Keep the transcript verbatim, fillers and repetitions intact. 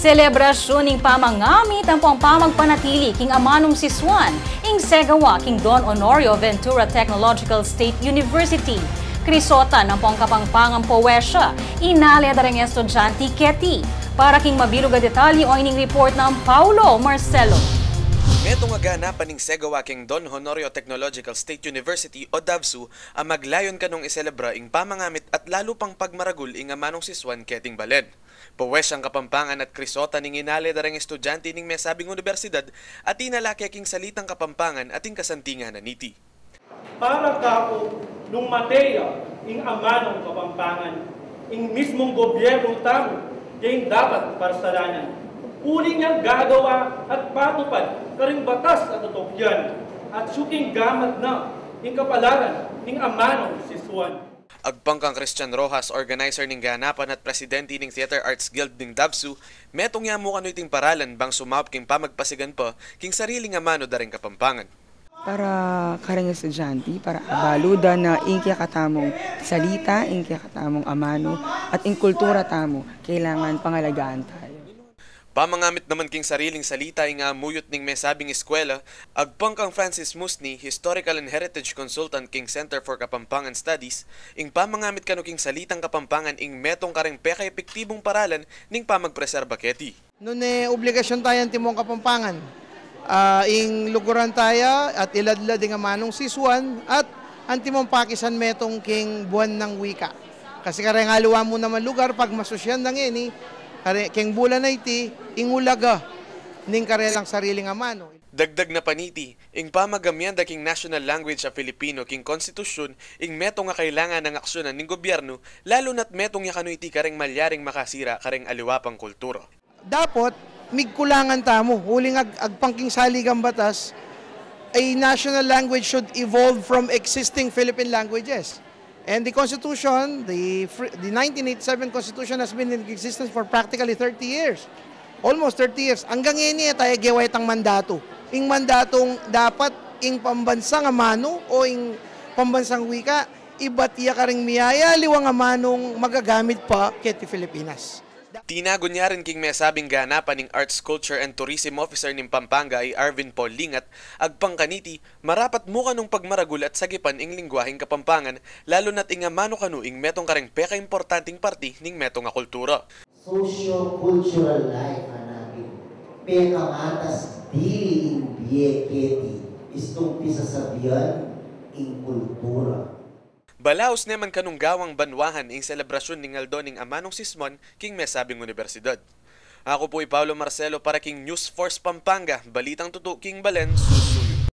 Selebrasyun ning pamangamit ampong pamagpanatili king amanung sisuan ing segawa king Don Honorio Ventura Technological State University. Krisotan ampong Kapampangan powesya, inale da reng estudyante keti. Para king mabilug a detalye, oyni ing report nang Paulo Marcelo. Metung a ganapan ing segawa king Don Honorio Technological State University o DOVSU a maglayun kanung iselebra ing pamangamit at lalu pang pagmaragul ing amanung sisuan keting balen. Powesyang Kapampangan at krisotan ing inale da reng estudyante ning mesabing unibersidad at inalake king salitang Kapampangan at ing kasantinganan niti. Para kaku, nung mate ya ing amanung Kapampangan, ing mismung gobyernu tamu ya ing dapat parsalanan. Uli niyang gagawa at patupad karing batas at utukian, at suking gamat na ing kapalaran ning amanung sisuan. Agpang kang Christian Rojas, organizer ning ganapan at presidente ning Theater Arts Guild ning DOVSU, metung ya mu kanu iting paralan bang sumaup king pamagpasigan pa king sariling amanu da ring Kapampangan. Para kareng estudyante, para abalu da na ing kekatamung salita, ing kekatamung amanu, at ing kultura tamu, kailangan pangalagaan tayu. Pamangamit naman king sariling salita ing amuyut ning mesabing eskwela, agpang kang Francis Musni, Historical and Heritage Consultant king Center for Kapampangan Studies, ing pamangamit kanu king salitang Kapampangan ing metung kareng pekaepektibung paralan ning pamagpreserba keti. Nune obligasyun taya antimong Kapampangan, ah, ing luguran taya at iladlad ing amanung sisuan at antimong pakisan metung king buwan nang wika. Kasi kareng aliwa mu naman lugar, pagmasusyan da ngeni, kare, keng bulan a iti, ing ulaga ning karelang sariling amanu. Dagdag na pa niti, ing pamagamyenda king national language a Filipino king konstitusyun ing metung a kailangan nang aksyunan ning gobyernu, lalu na't metung ya kanu iti kareng malyaring makasira kareng aliwa pang kultura. Dapot migkulangan tamu, uling ag-, agpang king saligang batas, a national language should evolve from existing Philippine languages. And the Constitution, the fr-, the nineteen eighty-seven Constitution has been in existence for practically thirty years. Almost thirty years. Anggang ngeni e taya gewa itang mandatu. Ing mandatung dapat ing pambansang amanu o ing pambansang wika, ibat ya karing miyayaliwang amanung magagamit pa keti Filipinas. Tinagun ya rin king mesabing ganapan ing Arts, Culture and Tourism Officer ning Pampanga a i Arvin Paul Lingat, agpang kaniti, marapat mu kanung pagmaragul at sagipan ing lengguaheng Kapampangan, lalu na't ing amanu kanu ing metung kareng pekaimportanting parti ning metung a kultura. Socio-cultural life a natin, pekamatas dili ing bie keti, istung pisasabian ing kultura. Balaus ne man kanung gawang banwahan ing selebrasyun ning aldo ning amanung sisuan king mesabing unibersidad. Aku pu i Paulo Marcelo para king News Force Pampanga, balitang tutu king balen, susuyu.